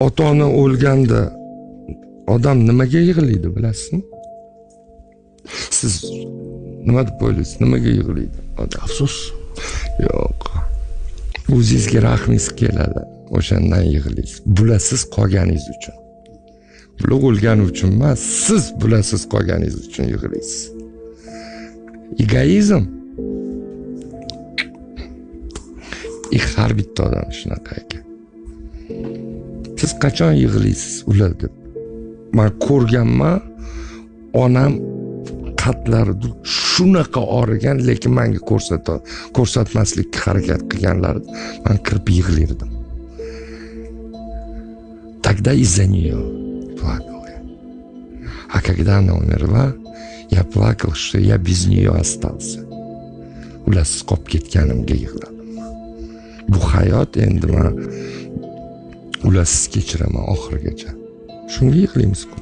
Ota-ona o'lganda odam nimaga yig'laydi bilasizmi? Siz nima deb o'ylaysiz? Nimaga yig'laydi odam? Afsus. Yo'q. O'zingizga rahmingiz keladi, o'shandan yig'laysiz. Bulasiz qolganingiz uchun. Bular o'lgani uchun emas, siz bulasiz qolganingiz uchun yig'laysiz. Egoizm. Har bitta odam shunaqa ekan. Siz qachon yig'laysiz ular deb? Men ko'rganman, onam qatlarida shunaqa og'rigan, lekin menga ko'rsatmaslikka harakat qilganlarida men kirib yig'lardim. Тогда из-за нее плакал я. А когда она умерла, я плакал, что я без нее остался. Ularsiz qolib ketganimga yig'ladim. Bu hayot endi men ularsiz kechiraman oxirigacha. Shunga yig'laymiz-ku.